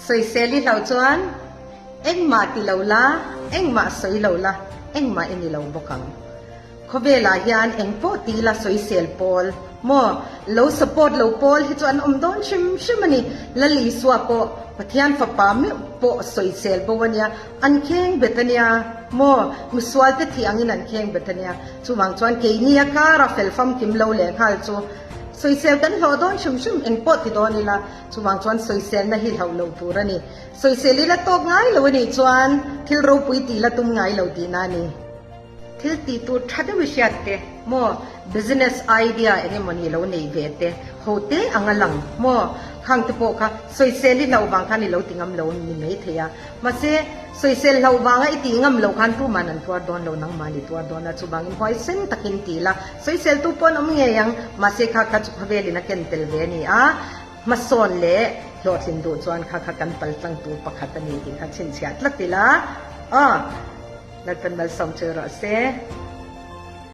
Sawisel i hlauh chuan engmah ti lo la, engmah sawi lo la, engmah i ni lo bawk ang. Khawvelah hian engpawh ti ila sawisel pawl maw, lo support lo pawl hi chu an awm dawn hrim hrim a ni. Lal Isua pawh Pathian fapa meuh pawh sawisel bo a nia, an kheng bet a nia maw, misualte thih angin an kheng bet a nia. Chuvang chuan keini a kara fel famkim lo leh nghal chu sawisel kan hlawh dawn hrim hrim engpawh ti dawn ila, Chuvang chuan sawiselna hi hlauh loh tur a ni. Sawisel ila tawk ngai lo a nih chuan thil ropui tih la tum ngai lo tihna a ni. Thil tih tur tha deuh i hriat te maw, business idea eng emawni lo nei ve te, ho te ang a lang maw, khang te pawh kha sawisel i hlauh vang khan i lo ti ngam lo ni mai thei a. Mahse, sawisel hlauh vanga i tih ngam loh khan tuman an tuar dawn lo, nangmah ni tuar dawn a, chuvangin huaisen takin ti la, sawisel tu pawh an awm ngei ang, mahse kha kha chu khawvelin a ken tel ve a ni a. Hmasawn leh hlawhtlin duh chuan kha kha kan pal tlang tur pakhat a ni tih kha chhinchhiah tlat ila, aw, Lalpan malsawm chu rawh se.